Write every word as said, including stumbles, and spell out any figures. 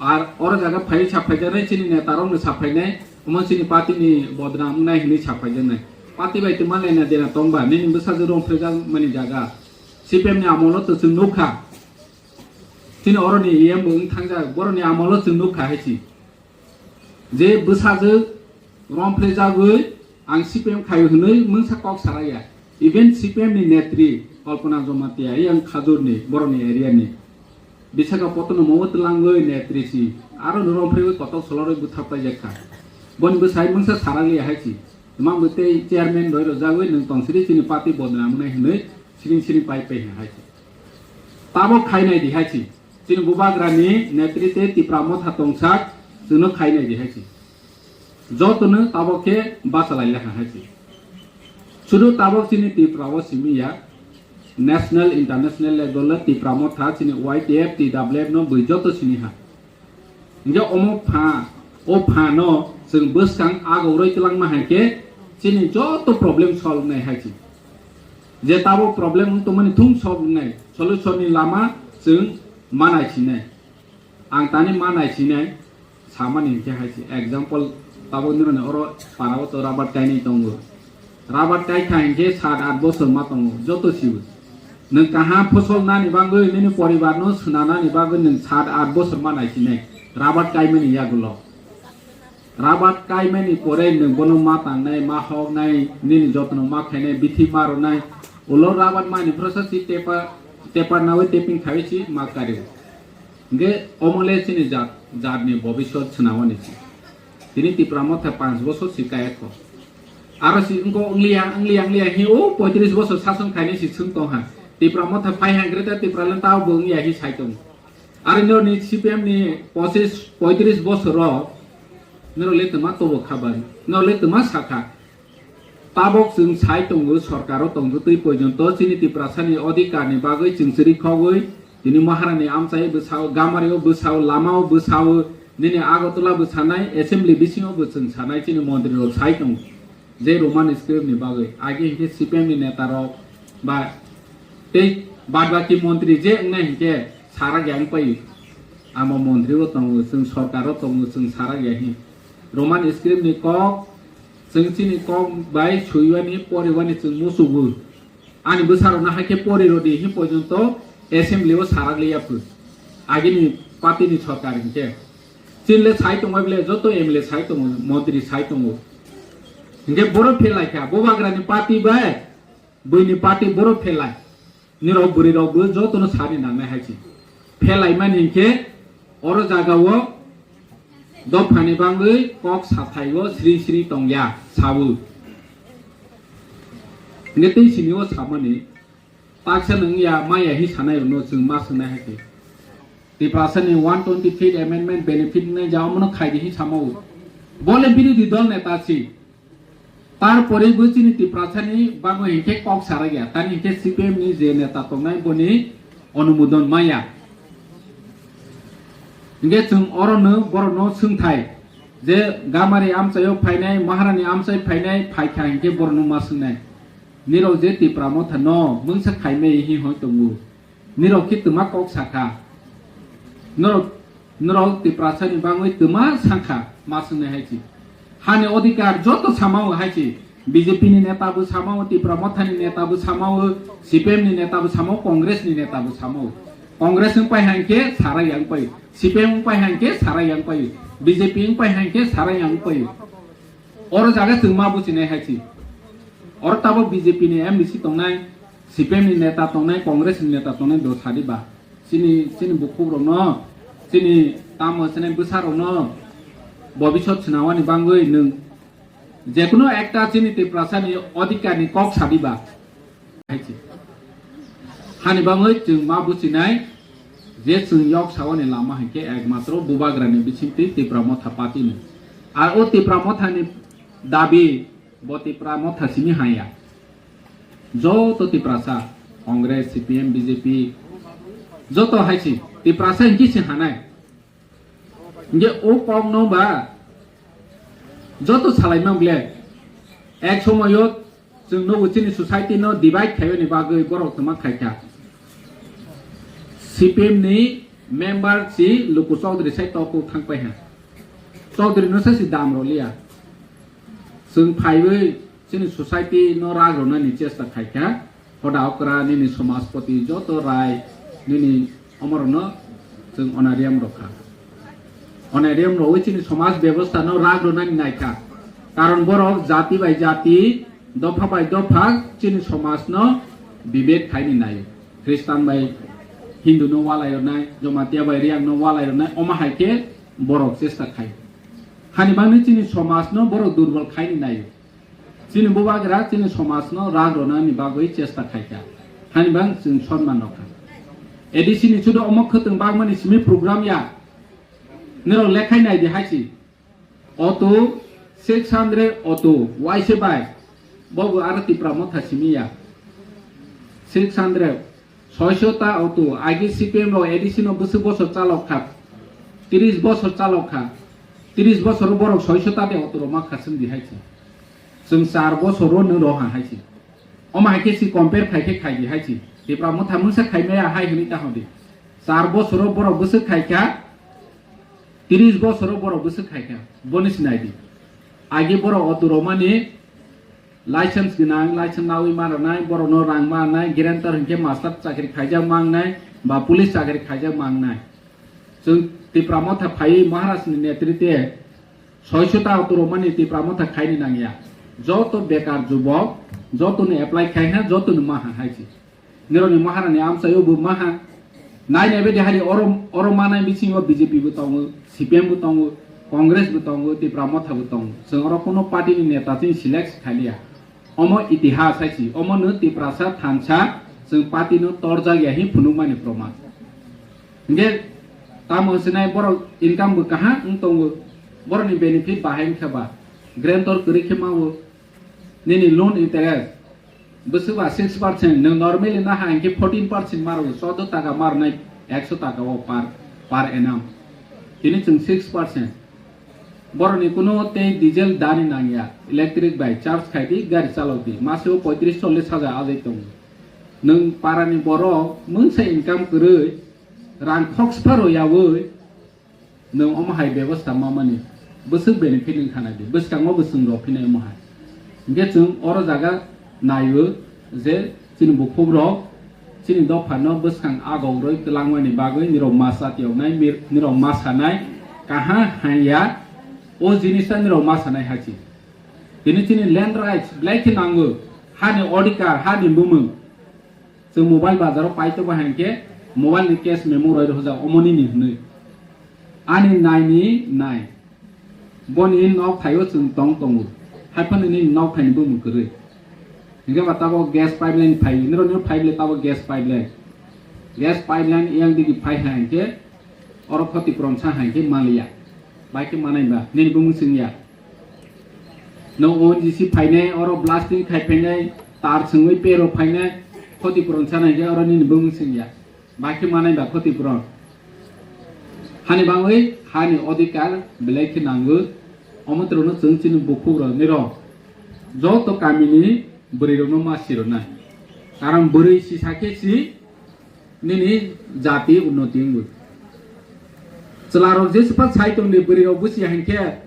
Ar oro jaga phai saphaijak nai, chini neta rok no saphainai, omo chini party ni bodnam wngnai hinwi saphaijak nai. Party bai twma lena dena tongba, nini bwsajwk rong phrejakmani jaga. C P M ni amolo to chwng nukha. Chini oro ni E M bo wng thangjak, borok ni amolo chwng nukha hai si. Je bwsajwk romphrijagwi ang C P M khaio hwnwi mungsa kok saraya. Even C P M ni netri Kalpana Jamatia, yang Khajur ni, borok ni area ni. Visakhapatnam o twlangwi netri si. Aro no romphriwi kotok solorwi bwthap paijak kha. Boni bwsai mungsa saraliya hai si. Twmang bo tei chairman roi rojagwi nwng tongsiri chini party bodnam wngnai hwnwi siring siring pai pai hai si. Tabok khainai di hai si. Chini bubagrani netri tei Tipra Motha tongsak chwngno khainai di hai si. Jotono tabok khe bachalai lekha hai si. Sudu tabok chini Tripura o simi ya, national, international level o Tipra Motha chini Y T F, T W F no bui joto sini ha. Hingke omo pha, o pha no chwng bwskang agoroi twlangma hai khe chini joto problem solve nai hai si. Je tabok problem wng tongmani thung solve nai, solution ni lama chwng manai sinai. Ang tani ma naisinai samani hinkhe hai se. Example, tabok nini oro para o to rabar kainwi tongo. Rabar kai kha hinkhe sat at bosor ma tongo, joto sibo. Nwng kaham phosol nani bagwi, nini poribar no swnanani bagwi nwng sat at bosor ma naisinai rabar kaimani yagulo. Rabat kaimani pore nwng bono ma tangnai, ma hoknai, nini jotno ma khainai, bithi ma rwnai. Ulo rabat mani phrosa si tepa, tepar nawi teping khawi si ma kari. Hingke omole chini jat, jatni bobiswt swnamani si. Tini Tipra Motha panch bosor si kaya kho. Aro si wngko wngliya, wngliya, wngliya hi o poitris bosor sason khainai si swng tong ha. Tipra Motha phai ha Greater Tipraland tao bo wngya hi sai tong. Aro norni C P M ni pochis, poitris bosor o norok le twma tobo kha bai, norok le twma sakha. Tabok chwng sai tongo, sorkaro tongtwtwi poijonto chini Tiprasani odhikar ni bagwi chwng chwri khogwi, tini Maharani amchai bwsao, Gamario bwsao, lamao bwsao, nini Agartala bwsanai, assembly bisingo bo chwng sanai chini montri rok sai tongo. Je Roman script ni bagwi, age hinkhe C P M ni neta rok ba tei bad baki montri je wngnai hinkhe sarak ya wngpai. Amo montri o tongo, chwng sorkar o tongo, chwng sarak ya hin. Roman script ni kok, chwng chini kok bai suiwani, poriwani chwng musugo. Ani bwsarokno hai khe pori rwdi hin porjonto assembly o sarak liya phu. Agini party ni sorkar hinkhe. Chini le sai tongbai bole joto M L A sai tongo, montri sai tongo. Hinkhe borok phelai kha, bubagrani party bai buini party borok phelai. Nirok bwrwi rok bo jotono sani nangnai hai se. Phelai mani hinkhe oro jaga o dophani bangwi kok sathai o sri sri tongya sawi. Hingke tei sini o samani taksa nung ya maya hi sanai rwno chwng ma swngnai hai khe. Tiprasa ni one twenty fifth amendment benefit nai ja omono khai di hi samao. Bole birodhi dol neta si. Tarpore bo chini Tiprasa ni bango hinkhe kok sarak ya. Tani hinkhe C P M ni je neta tongnai boni onumodon maya. Hinkhe chwng orono borokno swngthai je Gamari amchaio phainai, Maharani amchai phainai, phaikha hinkhe borokno ma swngnai. Nirok je Tipra Motha no mungsa khaimai hi hoi tongo. Nirok khe twma kok sakha. Norok, norok Tiprasa ni bangwi twma sakha ma swngnai hai se. Hani odhikar joto samao hai se. B J P ni neta bo samao, Tipra Motha ni neta bo samao, C P M ni neta bo samao, Congress ni neta bo samao. Congress wng pai hai khe sarai yang pai. C P M wng pai hai khe sarai yang pai. B J P wng pai hai khe sarai yang pai. Oro jaga chwng ma buchinai hai se. Oro tabok B J P ni M D C tongnai, C P M ni neta tongnai, Congress ni neta tongnai do sadi ba. Chini, chini bukhuk rokno, chini tamo chini bwsa rokno bobisot swnawani bangwi nwng jekuno ekta chini Tiprasa ni odhikar ni kok sadi ba. Hai se. Hani bangwi chwng ma buchinai je chwng yok sawani lama hinkhe ekmatro bubagrani bisingtwi Tipra Motha party ni. Ar o Tipra Motha ni dabi bo Tipra Motha simi haya. Joto Tiprasa, Congress, C P M, B J P, joto hai se Tiprasa hinkhe se hanai. Hingke o kok no ba joto salai ma ble ek somoyo chwng nugo chini society no divide khaiyoni bagwi borok twma khaikha. C P M ni Member si Luku Chaudhary sai toko thangpai ha. Chaudhary no sai si dam roliya. Chwng phaiwi chini society no rak rwnani chesta khaikha. Hoda okra nini somajpoti joto rai nini omorno chwng onarium rokha. Onarium roi chini somaj bebostha no rak rwnani naikha. Karon borok jati bai jati, dopha bai dopha chini somaj no bibek khaini naio. Khristan bai Hindu no walai rwnai, Jomatia bai Riang no walai rwnai, omo hai khe borok chesta khai. Hani bagwi chini somaj no borok durbol khaini naio. Chini bubagra chini somaj no rak rwnani bagwi chesta khaikha. Hani bang chwng sonman rokha. A D C ni chudo omo khwtwng bagmani simi program ya. Nirok lekhai nai di hai si. Auto six hundred auto waise bai. Bobo aro Tipra Motha simi ya. Six hundred. Soiso ta auto, agi C P M rok A D C no bwswk bosor chalok kha, tris bosor chalok kha, tris bosor borok soiso ta de auto rok ma khaswng di hai se. Chwng char bosor o nw roha hai se. Omo hai khe si compare khai khe khai di hai se. Tipra Motha mungsa khai maya hai hwnwi ta hwn di. Char bosor o borok bwswk khai kha, tris bosor o borok bwswk khai kha. Boni sinai di. Agi borok auto rok mani license gwnang, license nawi ma rwnai, borokno rang ma rwnai, guarantor hinkhe master chakri khaijak ma wngnai, ba police chakri khaijak ma wngnai. Chwng Tipra Motha phaiwi Maharaj ni netrite soiso ta auto rok mani Tipra Motha khaini nangya. Joto bekar jubok, joto ni apply khai ha, joto ni ma ha hai se. Nirokni Maharani amchaio bo maha. Nai nai bedi hari oro, oro manai bisingo B J P bo tongo, C P M bo tongo, Congress bo tongo, Tipra Motha bo tongo. Chwng oro kuno party ni neta chwng select khailiya. Omo itihas hai si, omo no Tiprasa thansa chwng party no torjak ya hi phunukmani proman. Hingke tamo sinai borok income bo kaham wng tongo, borokni benefit bahai wngkha ba, guarantor kwrwi khe mawo, nini loan interest, bwswk ba six percent, nwng normally naha hinkhe fourteen percent maro, chordo taka marnai ekso taka o per, per annum. Tini chwng six percent. Borokni kuno tei diesel dani nangya, electric bai charge khai di, gari chalok di, maseo poitris chollis hajar ajai tongo. Nwng parani borok mungsa income kwrwi, rang khoksa pharo yawi, nwng omo hai bebostha mamani bwswk benefit wngkha nai di, bwskango bo chwng rw phinai omo hai. Hinkhe chwng oro jaga naio je chini bukhukrok chini dophano bwskang agorwi kwlangmani bagwi nirok ma chatiyoknai, mir-, nirok ma sanai, kaha hanya o jinisa nirok ma sanai hai se. Tini chini land rights belai khe nango, hani odhikar, hani bumung. Chwng mobile bazaro paito ba hinkhe mobile ni case memo roi rwjak omo nini hwnwi. Ani nai ni nai. Boni nok thaio chwng tong tongo. Haiphano nini nok thaini bumung kwrwi. Hinkhe ba tabok gas pipeline phai, nirok nirok phai bwle tabok gas pipeline. Gas pipeline yang digi phai hai hinkhe oro khoti puron sa hai hinkhe maliya. Bai khe manai ba nini bumung chwngya. No O N G C phainai, oro blasting khai phainai, tar sengwi pero phainai, khoti puron sanai khe oro nini bumung sengya. Bai khe manai ba khoti puron. Hani bangwi hani odhikar belai khe nango, omo twrwno chwng chini bukhukrok nirok. Joto kamini bwrwirokno ma sirwnai. Karon bwrwi sisa khe si nini jati unnoti wngwi. Chwlarok jesupha sai tongdi, bwrwirok busi hinkhe